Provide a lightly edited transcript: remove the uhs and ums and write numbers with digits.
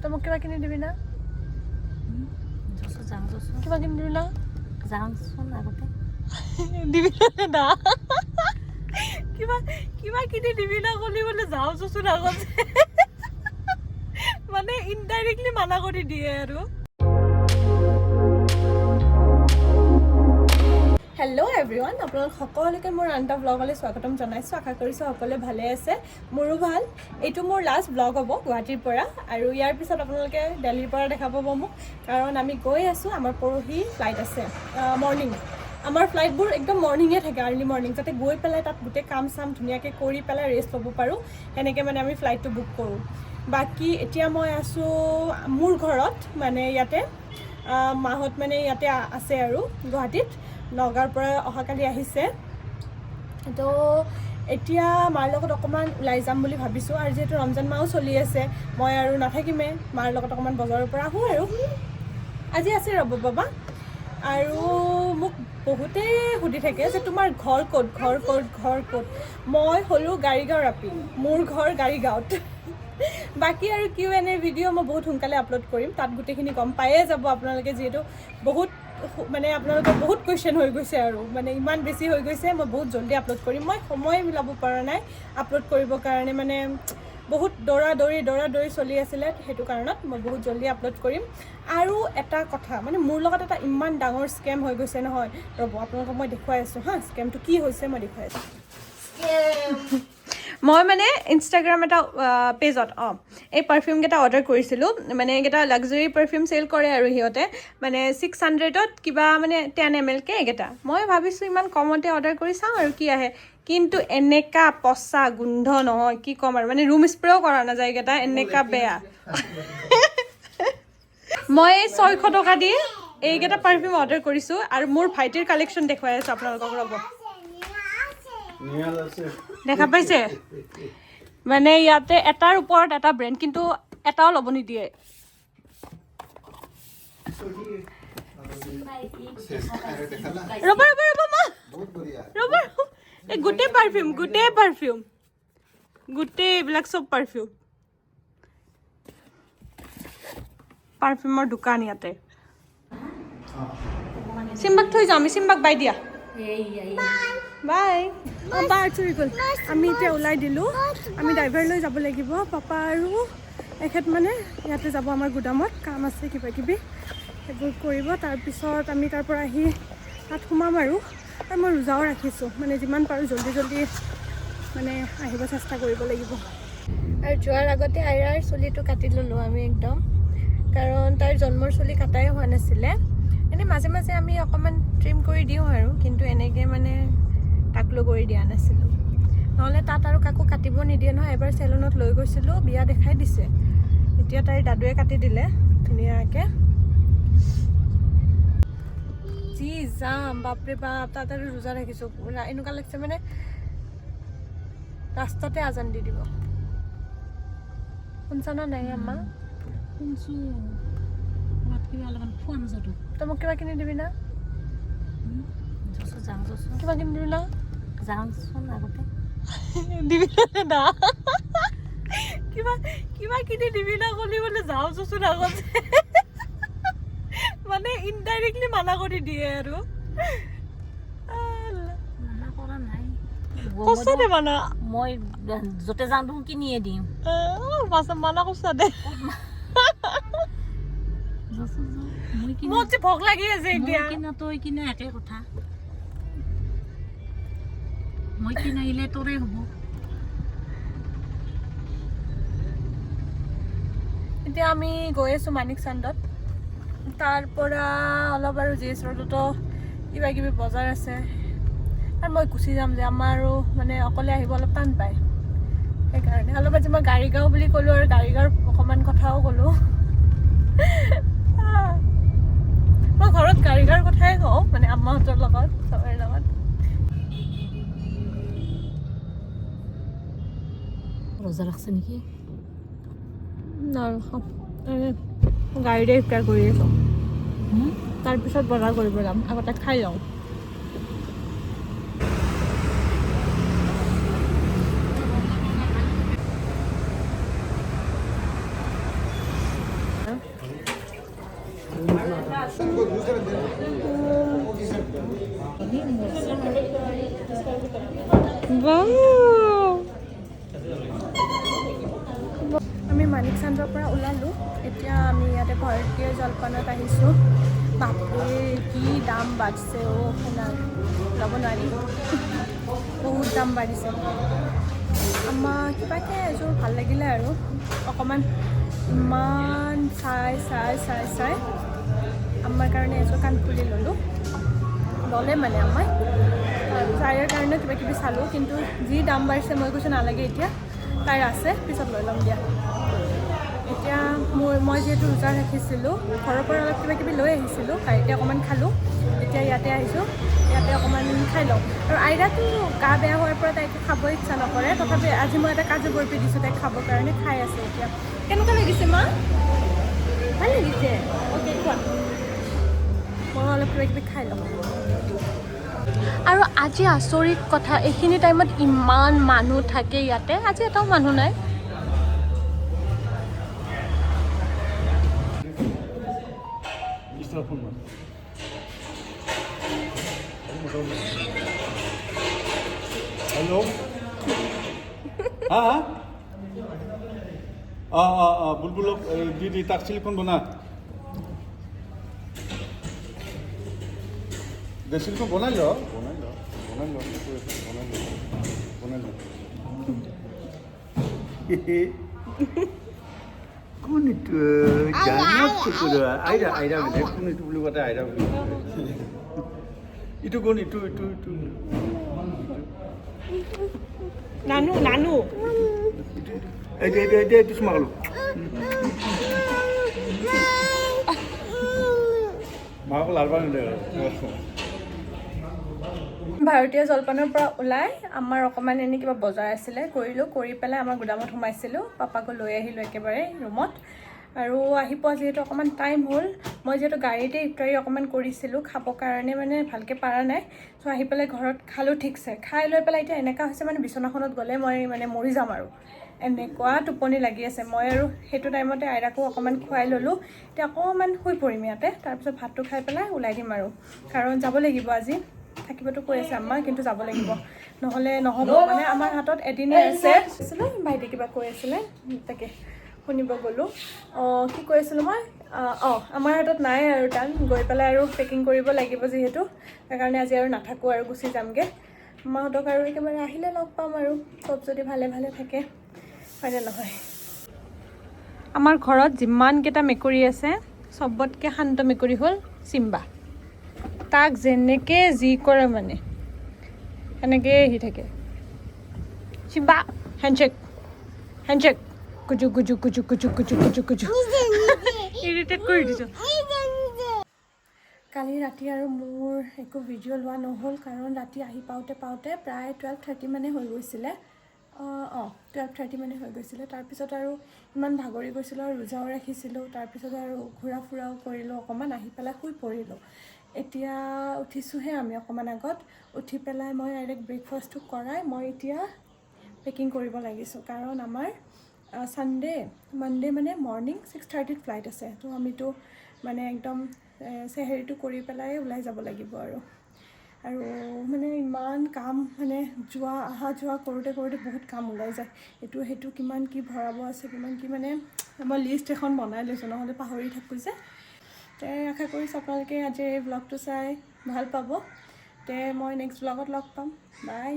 তই মোক কিবা কিনি দিবি না? যাওঁ। কিবা কিনি দিবি না? যাওঁচোন আগতে। দিবি না? কিবা কিবা কিনি দিবি না ক'লি বোলে যাওঁচোন আগতে, মানে ইনডাইৰেক্টলি মানা কৰি দিয়ে আৰু। হেল্ল' এভৰিৱান, আপোনালোক সকলোকে মোৰ আন এটা ব্লগলৈ স্বাগতম জনাইছোঁ। আশা কৰিছোঁ সকলোৱে ভালে আছে, মোৰো ভাল। এইটো মোৰ লাষ্ট ব্লগ হ'ব গুৱাহাটীৰ পৰা আৰু ইয়াৰ পিছত আপোনালোকে দেলহিৰ পৰা দেখা পাব মোক, কাৰণ আমি গৈ আছোঁ। আমাৰ পৰহি ফ্লাইট আছে মৰ্ণিং। আমাৰ ফ্লাইটবোৰ একদম মৰ্ণিঙে থাকে, আৰ্লি মৰ্ণিং, যাতে গৈ পেলাই তাত গোটেই কাম চাম ধুনীয়াকৈ কৰি পেলাই ৰেষ্ট ল'ব পাৰোঁ। সেনেকৈ মানে আমি ফ্লাইটটো বুক কৰোঁ। বাকী এতিয়া মই আছোঁ মোৰ ঘৰত, মানে ইয়াতে মাহঁত মানে ইয়াতে আছে আৰু গুৱাহাটীত, নগাঁৱৰ পৰা অহাকালি আহিছে। তো এতিয়া মাৰ লগত অকণমান ওলাই যাম বুলি ভাবিছোঁ আৰু যিহেতু ৰমজান মাহো চলি আছে, মই আৰু নাথাকিমেই, মাৰ লগত অকণমান বজাৰৰ পৰা আহোঁ আৰু আজি আছে ৰ'ব বাবা। আৰু মোক বহুতেই সুধি থাকে যে তোমাৰ ঘৰ ক'ত, ঘৰ ক'ত, ঘৰ ক'ত? মই হ'লোঁ গাড়ীগাঁৱৰ আপি, মোৰ ঘৰ গাড়ীগাঁৱত। বাকী আৰু কিউ এন এ ভিডিঅ' মই বহুত সোনকালে আপলোড কৰিম, তাত গোটেইখিনি গম পায়ে যাব আপোনালোকে, যিহেতু বহুত মানে আপোনালোকৰ বহুত কুৱেশ্যন হৈ গৈছে আৰু মানে ইমান বেছি হৈ গৈছে। মই বহুত জল্দি আপলোড কৰিম। মই সময় মিলাব পৰা নাই আপলোড কৰিবৰ কাৰণে, মানে বহুত দৌৰা দৌৰি দৌৰা দৌৰি চলি আছিলে, সেইটো কাৰণত মই বহুত জল্দি আপলোড কৰিম। আৰু এটা কথা, মানে মোৰ লগত এটা ইমান ডাঙৰ স্কেম হৈ গৈছে নহয়, ৰ'ব আপোনালোকক মই দেখুৱাই আছোঁ। হা, স্কেমটো কি হৈছে মই দেখুৱাই আছোঁ। মই মানে ইনষ্টাগ্ৰাম এটা পেজত এই পাৰফিউমকেইটা অৰ্ডাৰ কৰিছিলোঁ। মানে এইকেইটা লাক্সাৰী পাৰফিউম চেল কৰে আৰু সিহঁতে মানে 600ত কিবা মানে 10 ml কে এইকেইটা। মই ভাবিছোঁ ইমান কমতে অৰ্ডাৰ কৰি চাওঁ আৰু কি আহে। কিন্তু এনেকা পচা গোন্ধ নহয়, কি ক'ম আৰু, মানে ৰুম স্প্ৰেও কৰা নাযায় এইকেইটা, এনেকা বেয়া। মই এই 600 টকা দি এইকেইটা পাৰফিউম অৰ্ডাৰ কৰিছোঁ। আৰু মোৰ ভাইটিৰ কালেকশ্যন দেখুৱাই আছোঁ আপোনালোকক, ৰ'ব। দেখা পাইছে? মানে ইয়াতে এটাৰ ওপৰত এটা ব্ৰেণ্ড, কিন্তু এটাও ল'ব নিদিয়ে। ৰ'ব ৰ'ব ৰ'ব মা, ৰ'ব ৰ'ব। এই গোটেই পাৰফিউম, গোটেই পাৰফিউম, গোটেই এইবিলাক চব পাৰফিউম, পাৰফিউমৰ দোকান ইয়াতে। চিম্বাক থৈ যাওঁ আমি, চিম্বাক বাই দিয়া। বাই। অঁ, বাই চুৰি গ'ল। আমি এতিয়া ওলাই দিলোঁ। আমি ড্ৰাইভাৰ লৈ যাব লাগিব। পাপা আৰু এখেত মানে ইয়াতে যাব, আমাৰ গুদামত কাম আছে কিবা কিবি, সেইবোৰ কৰিব। তাৰপিছত আমি তাৰ পৰা আহি তাত সোমাম আৰু। আৰু মই ৰোজাও ৰাখিছোঁ, মানে যিমান পাৰোঁ জল্দি জল্দি মানে আহিব চেষ্টা কৰিব লাগিব। আৰু যোৱাৰ আগতে আইৰাৰ চুলিটো কাটি ল'লোঁ আমি একদম, কাৰণ তাইৰ জন্মৰ চুলি কটাই হোৱা নাছিলে। এনেই মাজে মাজে আমি অকণমান ট্ৰিম কৰি দিওঁ আৰু, কিন্তু এনেকৈ মানে টাকলো কৰি দিয়া নাছিলোঁ। নহ'লে তাত আৰু কাকো কাটিব নিদিয়ে নহয়। এবাৰ চেলুনত লৈ গৈছিলোঁ, বিয়া দেখাই দিছে। এতিয়া তাইৰ দাদুৱে কাটি দিলে ধুনীয়াকৈ। যি যাম, বাপৰে বাপ, তাত আৰু ৰোজা ৰাখিছোঁ, এনেকুৱা লাগিছে মানে ৰাস্তাতে আজান দি দিব। শুনছা না নাই আম্মা? শুনছোঁ, ক'ৰবাত কিবা অলপমান খুৱাম য'তো। তই মোক কিবা কিনি দিবি না? যাওঁ। কিবা কিনি দিবি না? যাওঁচোন আগতে। দিবি না? কিবা কিবা কিনি দিবি না ক'লি বোলে যাওঁচোন আগতে, মানে ইনডাইৰেক্টলি মানা কৰি দিয়ে আৰু। মানা কৰা নাই। কৰছা দে মানা। মই য'তে যাওঁ দেখোন কিনিয়ে দিওঁ। পাছত মানা কৰছা দে। মই কিনা। মোৰ যে ভোক লাগি আছে এতিয়া। মই কিনা, তই কিনা একে কথা। মই কিনাইলে তোৰে হ'ব। এতিয়া আমি গৈ আছোঁ মানিক চান্দত। তাৰ পৰা অলপ আৰু জি এছ ৰোডতো কিবা কিবি বজাৰ আছে আৰু মই গুচি যাম যে আমাৰো মানে অকলে আহিব অলপ টান পায়, সেইকাৰণে অলপ আজি মই গাড়ীগাঁও বুলি ক'লোঁ আৰু গাড়ীগাঁৱৰ অকণমান কথাও ক'লোঁ। মই ঘৰত গাড়ীগাঁৱৰ কথাই কওঁ, মানে আম্মাহঁতৰ লগত, চবৰে লগত। ৰোজা ৰাখছে নেকি? গাড়ীতে ইফতাৰ কৰি আছোঁ। তাৰপিছত বজাৰ কৰিব যাম, আগতে খাই লওঁ। Wow! আমি মানিক চান্দৰ পৰা ওলালোঁ। এতিয়া আমি ইয়াতে ভাৰতীয় জলপানত আহিছোঁ। বাপৰে, কি দাম বাঢ়িছে অ' শুনা, ল'ব নোৱাৰি, বহুত দাম বাঢ়িছে। আমাৰ কিবাকৈ এযোৰ ভাল লাগিলে আৰু অকণমান ইমান চাই চাই চাই চাই আমাৰ কাৰণে এযোৰ কাণফুলি ল'লোঁ, ল'লে মানে আমাৰ। তাৰপিছত আইৰাৰ কাৰণে কিবা কিবি চালোঁ, কিন্তু যি দাম বাঢ়িছে, মই কৈছোঁ নালাগে এতিয়া, তাইৰ আছে, পিছত লৈ ল'ম দিয়া। এতিয়া মই যিহেতু ৰোজা ৰাখিছিলোঁ, ঘৰৰ পৰা অলপ কিবা কিবি লৈ আহিছিলোঁ, গাড়ীতে অকণমান খালোঁ। এতিয়া ইয়াতে আহিছোঁ, ইয়াতে অকণমান খাই লওঁ। আৰু আইৰাটো গা বেয়া হোৱাৰ পৰা তাইক খাব ইচ্ছা নকৰে, তথাপি আজি মই এটা কাজু বৰফি দিছোঁ তাইক খাবৰ কাৰণে, খাই আছে এতিয়া। কেনেকুৱা লাগিছে মা? ভাল লাগিছে। অ'কে, খোৱা। মই অলপ কিবা কিবি খাই লওঁ। আৰু আজি আচৰিত কথা, এইখিনি টাইমত ইমান মানুহ থাকে ইয়াতে, আজি এটাও মানুহ নাই। হেল্ল', হা হা, অঁ অঁ অঁ, বুলবুলক এই দি দি, তাক চিলিকন বনা দে, চিলিকন বনাই ল, বনাই ল, বনাই ল, বনাই ল, বনাই ল। কোন এইটো? জানত টুকুৰা আইৰা, আইৰা বুলি। কোন এইটো বুলি কওঁতে আইৰা বুলি। ইটো কোন? ইটো ইটো ইটো। নানু, নানু। এইটো এইটো এইটো এইটো চুমা খালো। মাকক লাৰ নিদিয়ে। ভাৰতীয় জলপানৰ পৰা ওলাই আমাৰ অকণমান এনেই কিবা বজাৰ আছিলে, কৰিলোঁ। কৰি পেলাই আমাৰ গুদামত সোমাইছিলোঁ, পাপাকো লৈ আহিলোঁ একেবাৰে ৰুমত। আৰু আহি পোৱা যিহেতু অকণমান টাইম হ'ল, মই যিহেতু গাড়ীতে ইফতাৰী অকণমান কৰিছিলোঁ, খাবৰ কাৰণে মানে ভালকৈ পৰা নাই। চ' আহি পেলাই ঘৰত খালোঁ ঠিকছে। খাই লৈ পেলাই এতিয়া এনেকুৱা হৈছে, মানে বিচনাখনত গ'লে মই মানে মৰি যাম আৰু, এনেকুৱা টোপনি লাগি আছে। মই আৰু সেইটো টাইমতে আইৰাকো অকণমান খুৱাই ল'লোঁ। এতিয়া অকণমান শুই পৰিম ইয়াতে, তাৰপিছত ভাতটো খাই পেলাই ওলাই দিম আৰু, কাৰণ যাব লাগিব। আজি থাকিবতো কৈ আছে আম্মা, কিন্তু যাব লাগিব, নহ'লে নহ'ব। মানে আমাৰ হাতত এদিনেই আছে। আছিলে ভাইটি কিবা কৈ আছিলে, তাকে শুনিব গ'লোঁ। অঁ, কি কৈ আছিলোঁ মই? অঁ, আমাৰ হাতত নাই আৰু টাইম, গৈ পেলাই আৰু পেকিং কৰিব লাগিব যিহেতু, সেইকাৰণে আজি আৰু নাথাকোঁ আৰু গুচি যামগৈ। মাহঁতক আৰু একেবাৰে আহিলে লগ পাম আৰু, চব যদি ভালে ভালে থাকে, হয়নে নহয়? আমাৰ ঘৰত যিমানকেইটা মেকুৰী আছে, চবতকৈ শান্ত মেকুৰী হ'ল চিম্বা। তাক যেনেকৈ যি কৰে মানে সেনেকৈয়ে সি থাকে। চিম্বা, হেণ্ডশ্বেক, হেণ্ডশ্বেক, কুজু কুজু কুজু কুজু কুজু কুজু কুজু। ইৰিটেট কৰি দিছোঁ। কালি ৰাতি আৰু মোৰ একো ভিডিঅ' লোৱা নহ'ল, কাৰণ ৰাতি আহি পাওঁতে পাওঁতে প্ৰায় 12:30 মানে হৈ গৈছিলে। অঁ, 12:30 মানে হৈ গৈছিলে। তাৰপিছত আৰু ইমান ভাগৰি গৈছিলোঁ আৰু ৰোজাও ৰাখিছিলোঁ, তাৰপিছত আৰু ঘূৰা ফুৰাও কৰিলোঁ অকণমান, আহি পেলাই শুই পৰিলোঁ। এতিয়া উঠিছোঁহে আমি অকণমান আগত। উঠি পেলাই মই ডাইৰেক্ট ব্ৰেকফাষ্টটো কৰাই মই এতিয়া পেকিং কৰিব লাগিছোঁ, কাৰণ আমাৰ ছানডে, মানডে মানে মৰ্ণিং 6:30ত ফ্লাইট আছে। তো আমিতো মানে একদম চেহেৰিটো কৰি পেলাই ওলাই যাব লাগিব। আৰু আৰু মানে ইমান কাম, মানে যোৱা অহা যোৱা কৰোঁতে কৰোঁতে বহুত কাম ওলাই যায়। এইটো সেইটো কিমান কি ভৰাব আছে, কিমান কি, মানে মই লিষ্ট এখন বনাই লৈছোঁ, নহ'লে পাহৰি থাকোঁ যে। তে আশা কৰিছোঁ আপোনালোকে আজি এই ব্লগটো চাই ভাল পাব। তে মই নেক্সট ব্লগত লগ পাম। বাই।